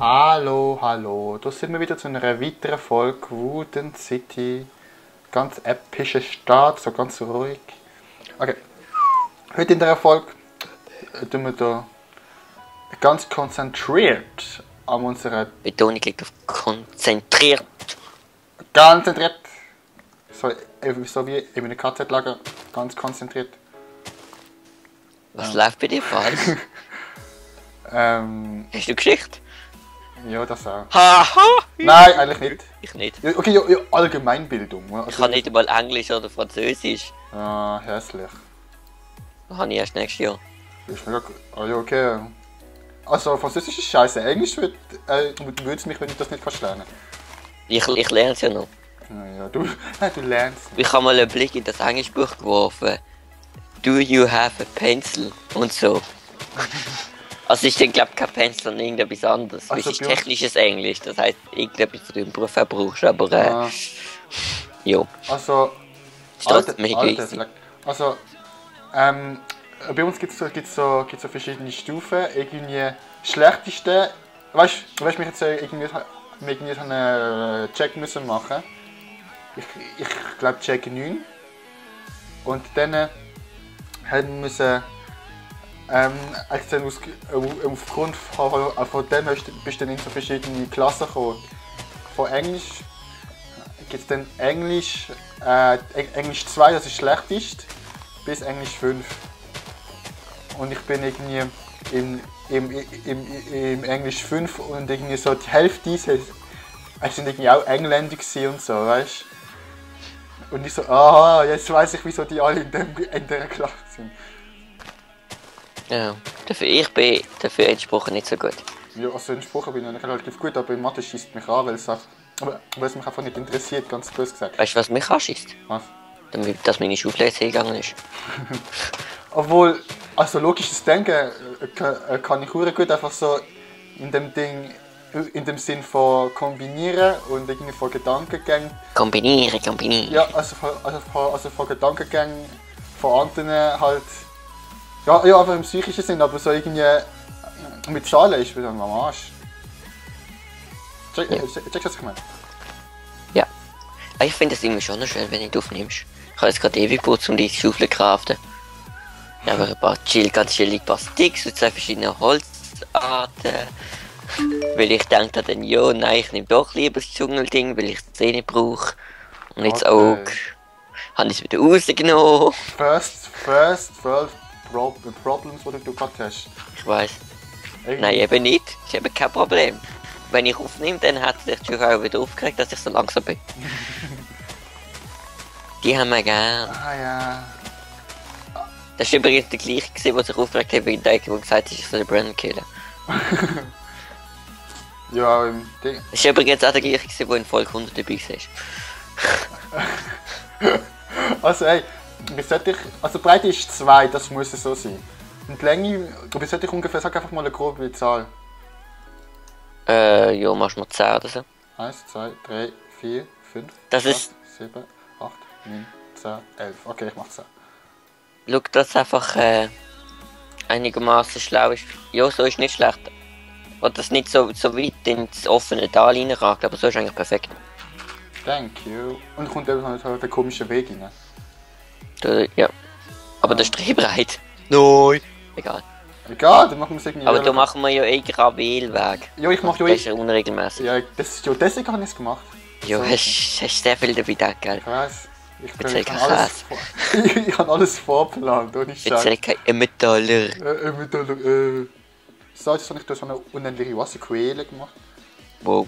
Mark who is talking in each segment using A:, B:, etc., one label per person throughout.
A: Hallo, hallo. Da sind wir wieder zu einer weiteren Folge Wooden City. Ganz epischer Start, so ganz ruhig. Okay. Heute in dieser Folge tun wir da ganz konzentriert an unserer...
B: Betonung liegt auf konzentriert.
A: Konzentriert! So wie in einem KZ-Lager. Ganz konzentriert.
B: Was läuft bei dir falsch? Hast du Geschichte?
A: Ja, das auch.
B: Haha!
A: Nein, eigentlich nicht.
B: Ich nicht.
A: Ja, okay, ja, Allgemeinbildung. Also,
B: Ich kann nicht einmal Englisch oder Französisch.
A: Ah, hässlich.
B: Das habe ich erst nächstes Jahr.
A: Ist mega gut. Ah ja, okay. Also, Französisch ist scheiße. Englisch würde es mich, wenn ich das nicht lernen.
B: Ich lerne es ja noch.
A: Ja, du lernst.
B: Ich habe mal einen Blick in das Englischbuch geworfen. Do you have a pencil? Und so. Also ich glaube kein Pencil, sondern irgendetwas anderes.
A: Also
B: Es ist technisches Englisch, das heisst irgendetwas, was du im Beruf auch brauchst, aber jo.
A: Also,
B: Steht mir egoistisch.
A: Also, bei uns gibt's so verschiedene Stufen. Irgendwie schlechteste, weißt du, mich jetzt irgendwie so einen Check müssen machen. Ich glaube Check 9. Und dann haben müssen also aufgrund von dem bist du dann in so verschiedene Klassen gekommen. Von Englisch gibt es dann Englisch 2, das ist schlechtest, bis Englisch 5. Und ich bin irgendwie im Englisch 5 und irgendwie so die Hälfte sind irgendwie auch Engländer und so, weißt du? Und ich so, jetzt weiß ich, wieso die alle in dieser Klasse sind.
B: Ja, ich bin dafür entsprochen nicht so gut.
A: Ja, also in Sprache bin ich relativ gut, aber in Mathe schießt mich an, weil es mich einfach nicht interessiert, ganz böse gesagt.
B: Weißt du, was mich anschießt?
A: Was?
B: Dass meine Schulpflege gegangen ist.
A: Obwohl, also logisches Denken kann ich sehr gut einfach so in dem Sinn von kombinieren und irgendwie von Gedankengängen.
B: Kombinieren.
A: Ja, also von Gedankengängen von anderen halt. Ja, einfach im psychischen Sinn, aber so irgendwie mit Zahlen ist wieder am Arsch. Checkst du, was ich meine?
B: Ja. Ich finde es irgendwie schon noch schön, wenn du aufnimmst. Ich habe jetzt gerade ewig gebraucht, um die Schaufel zu craften. Aber ein paar ganz chillig ein paar Sticks und 2 verschiedene Holzarten. Weil ich denke dann, ja, nein, ich nehme doch lieber das Dschungelding, weil ich es eh nicht brauche. Und jetzt auch habe ich es wieder rausgenommen.
A: First World Problems, die du gerade hast.
B: Ich weiß. Nein, eben nicht. Das ist eben kein Problem. Wenn ich aufnehme, dann hat sich die Zuschauer wieder aufgeregt, dass ich so langsam bin. Die haben wir gern.
A: Ah ja.
B: Das war übrigens der gleiche, der sich aufgeregt hat, wie der, der gesagt hat, ich soll den Brandon killen.
A: Ja, im Ding.
B: Das war übrigens auch der gleiche, der in Folge 100 dabei war.
A: Also ey, also Breite ist 2, das muss es so sein. Und die Länge, bis sollte ich ungefähr, sag einfach mal eine grobe Zahl.
B: Ja, machst du mal 10 oder so.
A: 1, 2, 3, 4, 5,
B: Das
A: 6,
B: ist...
A: 7, 8, 9, 10, 11. Okay, ich mach 10.
B: Schau, dass es einfach einigermaßen schlau ist. Ja, so ist nicht schlecht. Oder dass es nicht so weit ins offene Tal reinragt, aber so ist eigentlich perfekt.
A: Thank you. Und kommt eben noch der komische Weg rein.
B: Ja. Aber der ist drehbreit. Nein. Egal.
A: Egal, dann machen wir es irgendwie.
B: Aber da machen wir ja eh Gravelweg.
A: Ja, ich mach ja
B: Das ist ja unregelmäßig.
A: Ja, deswegen habe ich es gemacht.
B: Ja,
A: So.
B: hast sehr viel dabei gedacht, gell?
A: Ich weiss.
B: Erzähl keinen
A: Ich habe alles vorgeplant, ohne Scheiß.
B: Erzähl kein Emmentaler.
A: So, jetzt habe ich da so eine unendliche Wasserquelle gemacht.
B: Wow.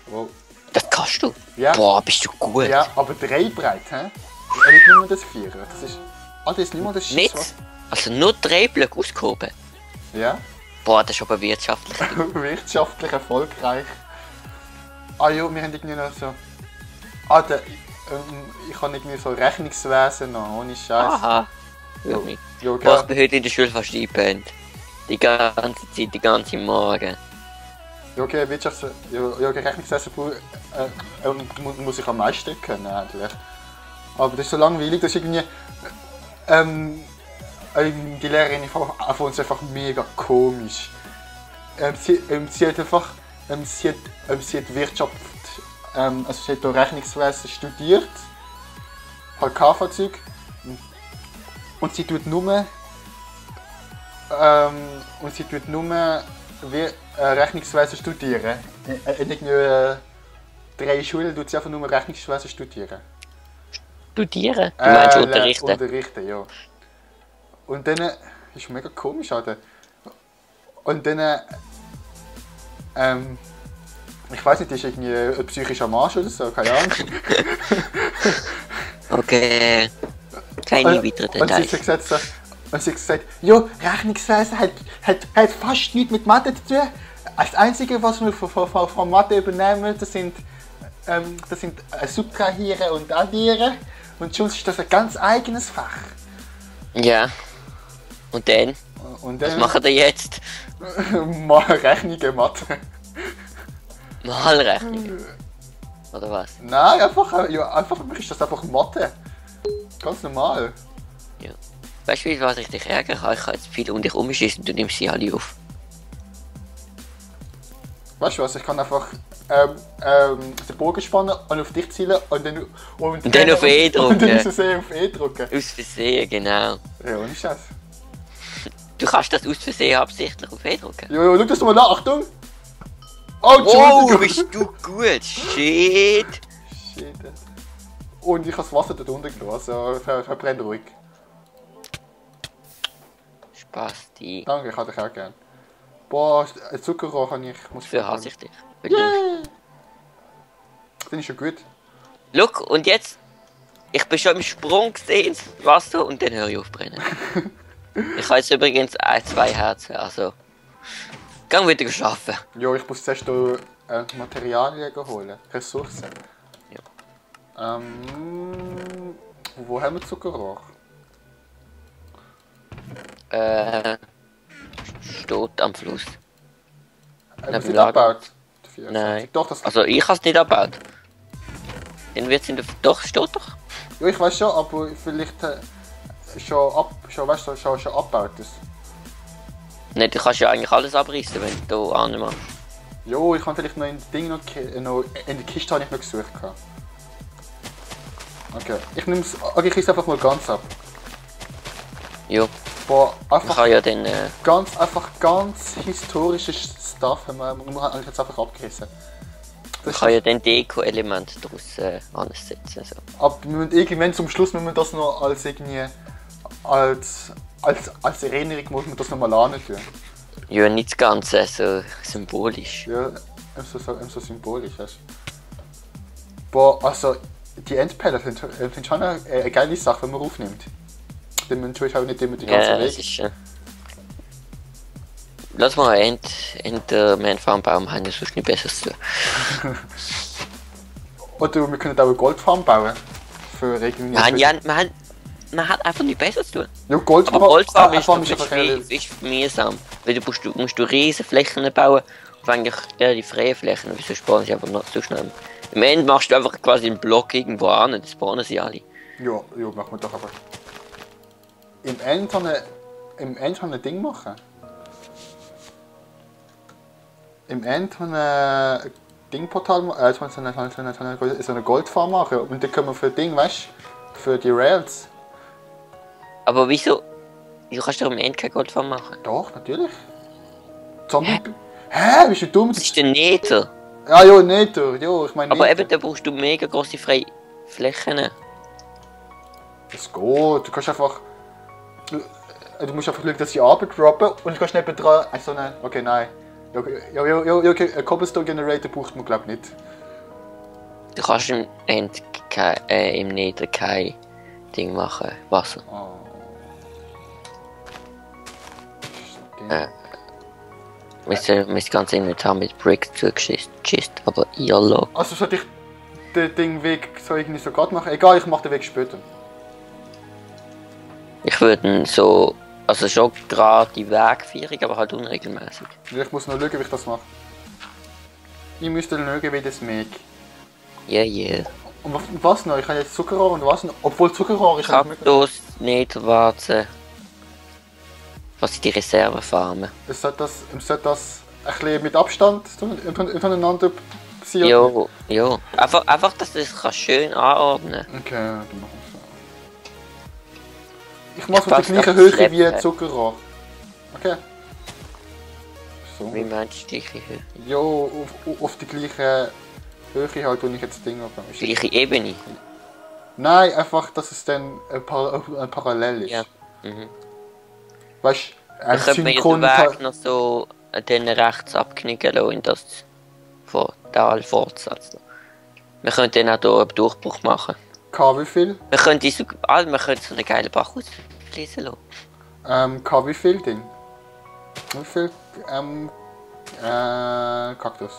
A: Wow.
B: Das kannst du?
A: Ja.
B: Boah, bist du gut.
A: Ja, aber drehbreit, hä? Nicht nur das Vierer. Das ist... Alter, ist nicht mal das
B: Nicht?
A: Schiss.
B: Also nur 3 Blöcke ausgehoben?
A: Ja.
B: Boah, das ist aber wirtschaftlich.
A: Wirtschaftlich erfolgreich. Ah ja, wir haben irgendwie noch so... Alter, ich habe irgendwie so Rechnungswesen noch, ohne Scheiß.
B: Aha.
A: Ja,
B: Ja,
A: ja,
B: Boah, ich
A: gell?
B: bin heute in der Schule fast eingepennt. Die ganze Zeit, die ganze Morgen.
A: Ja, okay, Rechnungswesen muss ich am meisten können, eigentlich. Aber das ist so langweilig, dass irgendwie... die Lehrerin von uns einfach mega komisch. Sie hat einfach sie hat Wirtschaft, also sie hat da Rechnungswesen studiert, halt KV-Zeug. Und sie tut nur Rechnungswesen studieren. In irgendwie 3 Schulen tut sie einfach nur Rechnungswesen studieren.
B: Studieren? Du meinst unterrichten?
A: Unterrichten, ja. Und dann ist mega komisch, Alter. Und dann ich weiß nicht, ist irgendwie ein psychischer Marsch oder so, keine Ahnung.
B: Okay. Keine weiteren Details.
A: Und sie hat gesagt, ja, Rechnungswesen hat fast nichts mit Mathe zu tun. Das Einzige, was wir von Mathe übernehmen, das sind Subtrahieren und Addieren. Und sonst ist das ein ganz eigenes Fach.
B: Ja. Und dann? Was machen wir jetzt?
A: Mal Rechnungen, Mathe.
B: Malrechnungen? Oder was?
A: Nein, einfach für mich ist das einfach Mathe. Ganz normal.
B: Ja. Weißt du, was ich dich ärgern kann? Ich kann jetzt viel um dich umschießen und du nimmst sie alle auf.
A: Weißt du was, ich kann einfach den Bogen spannen und auf dich zielen und dann
B: auf E drücken.
A: Und dann aus auf E drücken.
B: Aus Versehen, genau.
A: Ja, ohne Scheiß.
B: Du kannst das aus Versehen absichtlich auf E drücken.
A: Jo, schau das mal nach, Achtung!
B: Oh, bist du gut? Shit!
A: Shit. Und ich habe das Wasser dort unten gelassen, also verbrennt ruhig.
B: Spasti.
A: Danke, ich habe dich auch gern. Boah, ein Zuckerrohr kann ich...
B: Dafür hasse ich dich.
A: Yeah. Das ist schon gut.
B: Look, und jetzt? Ich bin schon im Sprung gesehen ins Wasser und dann höre ich auf brennen. Ich habe jetzt übrigens 2 Herzen, also... Gang wieder arbeiten.
A: Ja, ich muss zuerst Materialien holen, Ressourcen.
B: Ja.
A: Wo haben wir Zuckerrohr?
B: Steht am Fluss.
A: Haben wir es nicht abgebaut?
B: Nein.
A: Doch, das
B: also ich habe es nicht abgebaut. Dann wird es in der... Doch, steht doch.
A: Ja, ich weiß schon, aber vielleicht schon abgebaut ist.
B: Nein, du kannst ja eigentlich alles abreißen, wenn du da anmachst.
A: Jo, ich habe vielleicht noch in Ding noch in der Kiste habe ich noch gesucht. Okay, ich nehme es. Okay, ich einfach mal ganz ab.
B: Jo.
A: Boah, einfach.
B: Ich kann ja dann.
A: Ganz historisches Stuff haben wir jetzt einfach abgerissen.
B: Ich kann ja dann Deko-Element daraus ansetzen. So.
A: Aber irgendwann zum Schluss müssen wir das noch als irgendwie als Erinnerung muss man das nochmal tun.
B: Ja, nicht das Ganze, so symbolisch.
A: Ja, so symbolisch, weißt du. Boah, also die Endpelle sind schon eine geile Sache, wenn man aufnimmt. Dann tue ich auch nicht immer die ganze Weg.
B: Das ist schon. Lass mal Enderman Farm bauen, haben ja sonst nicht Besseres zu tun.
A: Oder wir können auch eine Goldfarm bauen. Für irgendwie.
B: Man hat einfach nicht besser zu tun.
A: Ja, Goldfarm,
B: aber Goldfarm
A: ist
B: ist mühsam. Weil du musst riesen Flächen bauen und eigentlich die freien Flächen. Wieso spawnen sie einfach noch so schnell? Im Ende machst du einfach quasi einen Block irgendwo an und dann spawnen sie alle.
A: Ja, machen wir doch einfach. Im End ein Ding machen. Im End ein Dingportal machen, so eine Goldfarm machen und dann können wir für Ding, weißt du, für die Rails.
B: Aber wieso? Du kannst doch im End kein Goldfarm machen.
A: Doch, natürlich. Zombie. Hä? Bist du dumm?
B: Das ist der Nether.
A: Ah ja, Nether. Ja, ich meine
B: aber
A: Nether.
B: eben, da brauchst du mega grosse freie Flächen.
A: Das geht. Du kannst einfach. Du musst einfach schauen, dass sie Arbeit droppen und du kannst nebendran so eine. Okay, nein. Ja, okay. Ein Cobblestone Generator braucht man, glaube ich, nicht.
B: Du kannst im Nether kein Ding machen. Wasser.
A: Oh.
B: Wir müssen ganz Inventar mit Brick zugeschissen, aber YOLO.
A: Also sollte ich den Weg so irgendwie so gerade machen? Egal, ich mache den Weg später.
B: Ich würde so, also schon gerade die Wegführung, aber halt unregelmäßig.
A: Ich muss noch schauen, wie ich das mache. Ich müsste schauen, wie das mag.
B: Yeah.
A: Und was noch? Ich habe jetzt Zuckerrohr und was noch? Obwohl Zuckerrohr ist
B: Kaktus, Netherwarzen. Was sind die Reserven farmen?
A: Es sollte das bisschen mit Abstand voneinander passiert.
B: Jo. Einfach, dass du das schön anordnen kannst.
A: Okay, dann machen wir so. Ich mache auf der gleichen Höhe wie Zuckerrohr. Okay. So.
B: Wie meinst du die gleiche Höhe?
A: Ja, auf die gleiche Höhe halt, wo ich jetzt das Ding habe.
B: Gleiche Ebene?
A: Nein, einfach, dass es dann parallel ist.
B: Ja. Mhm.
A: Weißt du,
B: Dann könnte man ja den Weg noch so den rechts abknicken lassen, in das Fortsetzen. Wir könnten dann auch hier einen Durchbruch machen.
A: Wie viel?
B: Wir könnten so einen geilen Bach ausfließen lassen.
A: Wie viel Ding? Wie viel Kaktus?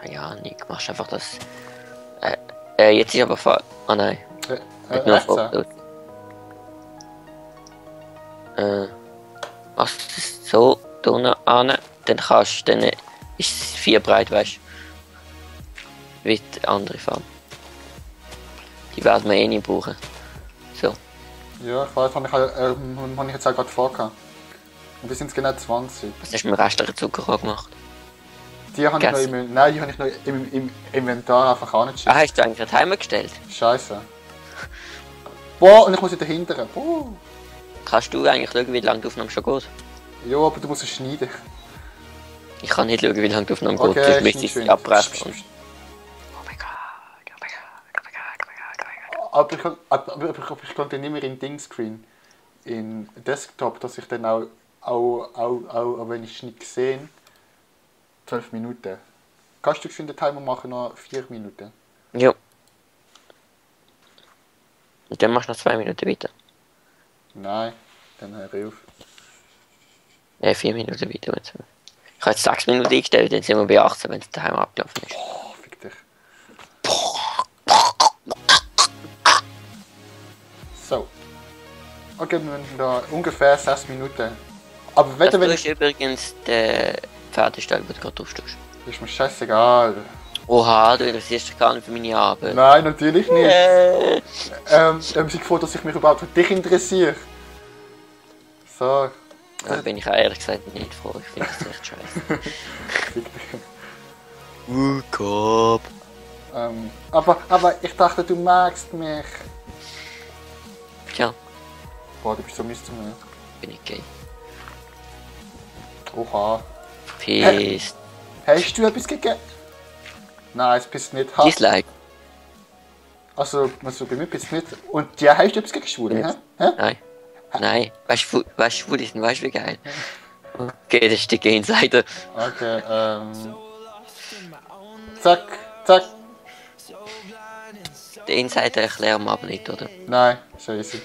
B: Ja, Nick, machst einfach das. Jetzt ist aber oh nein. Nur machst du es so da an, dann kannst dann ist es 4 breit, weißt du? Wie die andere Farbe. Die werden wir eh nicht brauchen. So.
A: Ja, ich weiß, habe ich jetzt auch gerade vorgehabt. Und das sind genau 20.
B: Was hast du mit dem restlichen Zuckerrohr gemacht?
A: Die habe ich noch im Inventar einfach angeschickt.
B: Hast du eigentlich einen Timer gestellt?
A: Scheiße. Boah, und ich muss wieder hinterher. Boah.
B: Kannst du eigentlich schauen, wie lange die Aufnahme schon geht?
A: Ja, aber du musst es schneiden.
B: Ich kann nicht schauen, wie lange die Aufnahme
A: geht,
B: sonst müsste ich sie abbrechen.
A: Oh mein Gott. Aber ich konnte nicht mehr in Dingscreen, in Desktop, dass ich dann auch wenn ich es nicht gesehen, 12 Minuten. Kannst du den Timer machen, noch 4 Minuten?
B: Ja. Und dann machst du noch 2 Minuten weiter.
A: Nein, dann hör ich auf.
B: 4 Minuten weiter. Ich habe jetzt 6 Minuten eingestellt, dann sind wir bei 18, wenn der Timer abgelaufen ist.
A: Boah, fick dich. So. Okay, wir haben da ungefähr 6 Minuten. Aber
B: Das ist übrigens der Pferdestall, den du gerade draufstehst.
A: Das ist mir scheißegal.
B: Oha, du interessierst dich gar nicht für meine Arbeit.
A: Nein, natürlich nicht. Sie gefragt, dass ich mich überhaupt für dich interessiere. So.
B: Da bin ich auch ehrlich gesagt nicht froh. Ich finde das echt scheiße. Kopf.
A: Aber ich dachte, du magst mich.
B: Tja.
A: Boah, du bist so mies zu mir.
B: Bin ich gay.
A: Oha.
B: Peace.
A: Hast du etwas gegeben? Nein, es bist nicht.
B: Dislike.
A: Also bei mir bist du nicht. Und ja, hast du etwas gegen Schwule, hä?
B: Nein. Nein. Weißt du, schwul ist, weißt du, wie geil? Okay, das ist die Gegenseite.
A: Okay, zack.
B: Die Insider erklären wir aber nicht, oder?
A: Nein, so easy.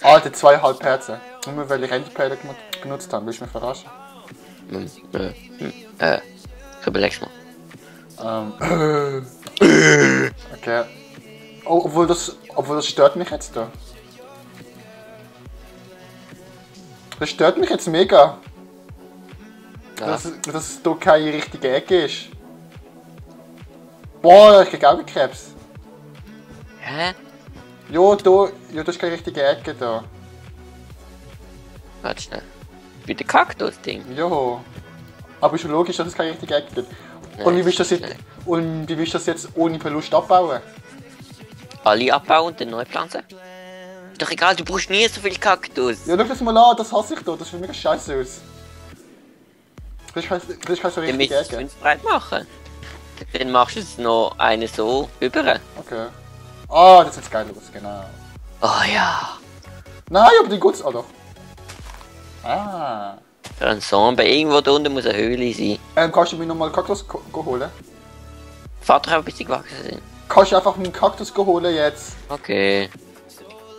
A: Alter, 2,5 Herzen. Nur weil ich Enderpearl benutzt habe, willst du mich verarschen?
B: Ich überleg's mal.
A: Okay. Oh, obwohl das stört mich jetzt da. Das stört mich jetzt mega. Ja. Dass es hier keine richtige Ecke ist. Boah, ich krieg Augenkrebs.
B: Hä?
A: Ja, da ist keine richtige Ecke da.
B: Warte schnell. Bei dem Kaktus-Ding?
A: Ja. Aber ist schon logisch, dass es keine richtige Ecke gibt.
B: Nein,
A: und wie willst du das jetzt ohne Verlust abbauen?
B: Alle abbauen und dann neu pflanzen? Ist doch egal, du brauchst nie so viel Kaktus.
A: Ja, schau das mal an, das hasse ich da, das sieht mega scheiße aus. Das ist keine so
B: Dann
A: richtige
B: müsstest du
A: Ecke.
B: es breit machen. Dann machst du es noch eine so über.
A: Okay. Ah, das sieht geil aus, genau.
B: Oh ja.
A: Nein, aber die geht's auch doch. Ah.
B: Für ein Ensemble, irgendwo da unten muss eine Höhle sein.
A: Kannst du mir nochmal Kaktus holen?
B: Vater hat ein bisschen gewachsen sind.
A: Kannst du einfach meinen Kaktus holen jetzt?
B: Okay.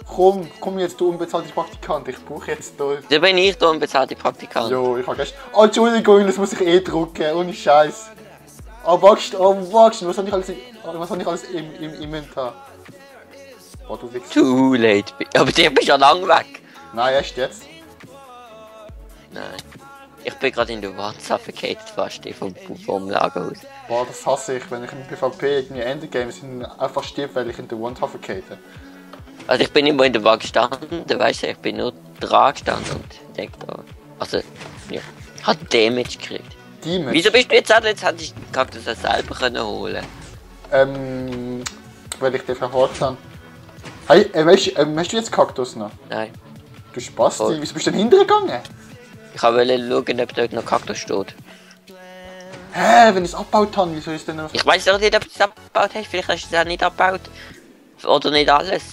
A: Komm jetzt, du unbezahlter Praktikant, ich brauche jetzt da.
B: Da bin ich da unbezahlte Praktikant.
A: Jo, ich hab gestern. Oh, Entschuldigung, das muss ich eh drucken, ohne Scheiß. Oh, wachst, was hab ich alles im Inventar? Oh, du Wichser.
B: Too late. Aber der bist ja lang weg.
A: Nein, erst jetzt.
B: Nein. Ich bin gerade in der Wand suffocated fast vom Lagerhaus.
A: Boah, das hasse ich, wenn ich im PvP irgendwie Endgames einfach stirb, weil ich in der Wand suffocate.
B: Also ich bin immer in der Wand gestanden, weißt du, ich bin nur dran gestanden und denke da. Also, ja. Hat Damage gekriegt.
A: Damage?
B: Wieso bist du jetzt an? Jetzt hätte ich den Kaktus auch selber können holen.
A: Weil ich den verhort habe. Hey, hast du jetzt Kaktus noch?
B: Nein.
A: Du Spasti,
B: Voll.
A: wieso bist du denn hintergegangen?
B: Ich wollte schauen, ob dort noch Kaktus steht.
A: Hä, wenn ich es abgebaut habe, wieso ist denn noch...
B: Ich weiß doch nicht, ob du es abgebaut hast. Vielleicht hast du es auch nicht abgebaut. Oder nicht alles.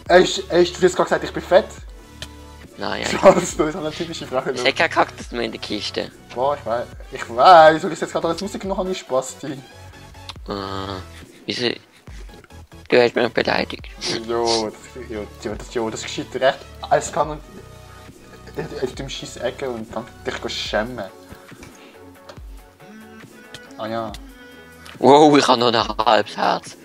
A: Hast du jetzt gerade gesagt, ich bin fett?
B: Nein,
A: Das ist eine typische Frage.
B: es hat keinen Kaktus mehr in der Kiste.
A: Boah, ich weiß, du bist jetzt gerade alles rausgenommen, ich Spasti.
B: Wieso? Du hast mich beleidigt.
A: Das geschieht recht. Als kann man auf dem scheiß Ecke und dann dich schämen. Ah ja.
B: Wow, ich habe noch ein halbes Herz.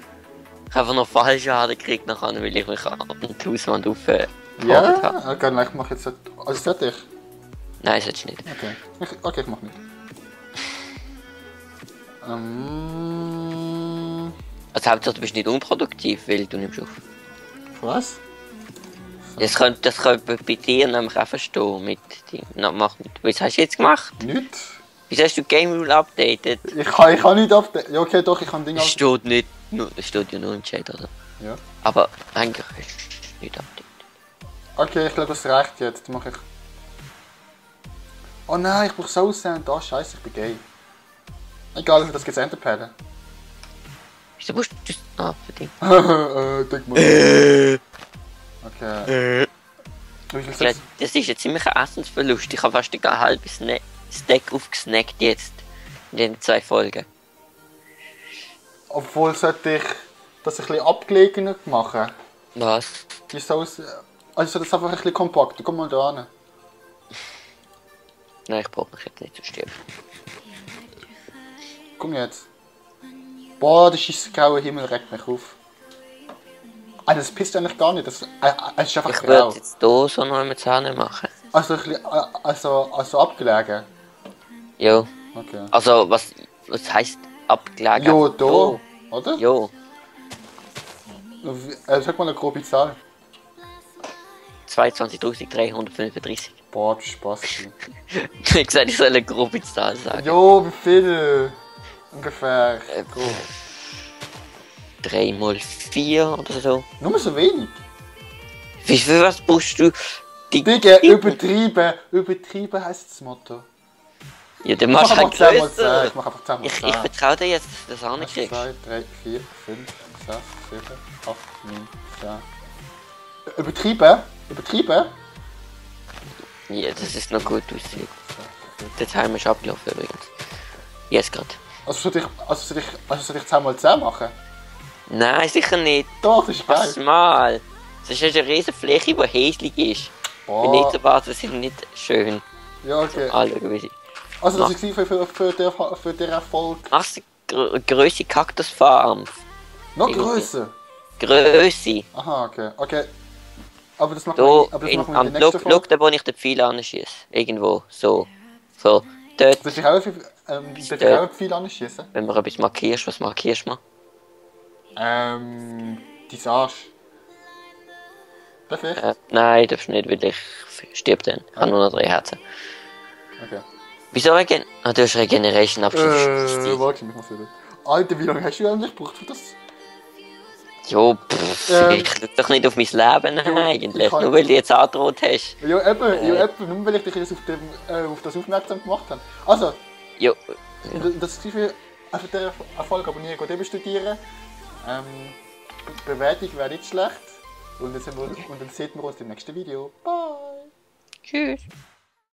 B: Ich habe einfach noch Fallschaden gekriegt, nachher, weil ich mich an die Hauswand aufgehört habe.
A: Ja? Okay, ich mach jetzt... Also sollte ich?
B: Nein, solltest du nicht.
A: Okay, ich mach mit.
B: Also Hauptsache du bist nicht unproduktiv, weil du nimmst auf.
A: Was?
B: Das könnte bei dir nämlich auch verstehen mit dem... Was hast du jetzt gemacht?
A: Nicht?
B: Wieso hast du Game Rule updated?
A: Ich kann nicht updaten. Ja, okay, doch, ich kann Dinge...
B: Es steht nicht... Es steht ja nur im Chat, oder?
A: Ja.
B: Aber eigentlich ist es nicht updated.
A: Okay, ich glaube, das reicht jetzt. Dann mach ich... Oh nein, ich brauche Sound. Ah, scheiße, ich bin gay. Egal, das gibt's Enderperlen.
B: Wieso musst du das verdient?
A: Denk mal. Okay. Wie viel Sätze?
B: Das ist jetzt ziemlich ein Essensverlust. Ich habe fast einen halben Stack aufgesnackt jetzt. In den 2 Folgen.
A: Obwohl sollte ich das ein bisschen abgelegener machen.
B: Was?
A: Die Sauce... Also das einfach ein bisschen kompakter. Komm mal da hin.
B: Nein, ich brauche mich jetzt nicht zu sterben.
A: Komm jetzt. Boah, der scheiß graue Himmel regt mich auf. Ah, das pisst eigentlich gar nicht. Es ist einfach
B: Ich
A: grau.
B: würde jetzt hier so noch mit Zähne machen.
A: Also ein bisschen... Also abgelegen.
B: Jo.
A: Okay.
B: Also, was heisst abgelegen?
A: Jo, da. Oder?
B: Jo.
A: Sag mal eine grobe Zahl.
B: 22.335.
A: Boah, du Spaß.
B: Ich habe gesagt, ich soll eine grobe Zahl sagen.
A: Jo, wie viel? Ungefähr. Grob.
B: 3 mal 4 oder so.
A: Nur so wenig.
B: Wie viel was brauchst du?
A: Digga, übertrieben. Übertrieben heisst das Motto.
B: Ja, dann
A: Ich
B: machst
A: mach
B: du halt
A: einfach 10 mal 10.
B: grösser.
A: Ich mach einfach 10 mal 10.
B: Ich vertraue dir jetzt, dass du das auch nicht
A: 2,
B: kriegst.
A: 3, 4, 5, 6, 7, 8, 9, 10. Übertrieben? Übertrieben?
B: Ja, das ist noch gut aussieht. Der Timer ist abgelaufen übrigens. Jetzt gerade.
A: Also soll ich 10 mal 10 machen?
B: Nein, sicher nicht.
A: Doch, das ist
B: Pass
A: geil.
B: mal. Das ist eine riesige Fläche, die hässlich ist.
A: Boah.
B: Benetterbasen sind nicht schön.
A: Ja, okay.
B: Anschauen, wie sie.
A: Also das war für den Erfolg.
B: Machst du Größe Kaktusfarm?
A: Noch
B: Irgendwie.
A: grösser?
B: Größe.
A: Aha, okay. Okay. Aber das machen
B: Da,
A: wir in der
B: am
A: nächsten
B: Schau,
A: Folge.
B: da wo ich den Pfeil anschieße. Irgendwo. So. So. Dort.
A: Darf ich auch ein Pfeil anschießen?
B: Wenn man etwas markierst, was markierst du?
A: Dein Arsch. Darf ich?
B: Nein, darfst du nicht, weil ich stirb dann. Ich habe nur noch 3 Herzen.
A: Okay.
B: Wieso Regen? Ah, du hast Regeneration Abschluss.
A: Warte, ich muss wieder. Alter, wie lange hast du eigentlich gebraucht für das?
B: Jo, ich schau doch nicht auf mein Leben eigentlich,
A: ich kann-
B: nur weil du jetzt angedroht hast.
A: Ja, eben, nur weil ich dich jetzt auf das aufmerksam gemacht habe. Also,
B: Jo,
A: das ist für den Erfolg abonnieren, geht eben studieren. Bewertung wäre nicht schlecht. Und dann sehen wir uns im nächsten Video. Bye!
B: tschüss.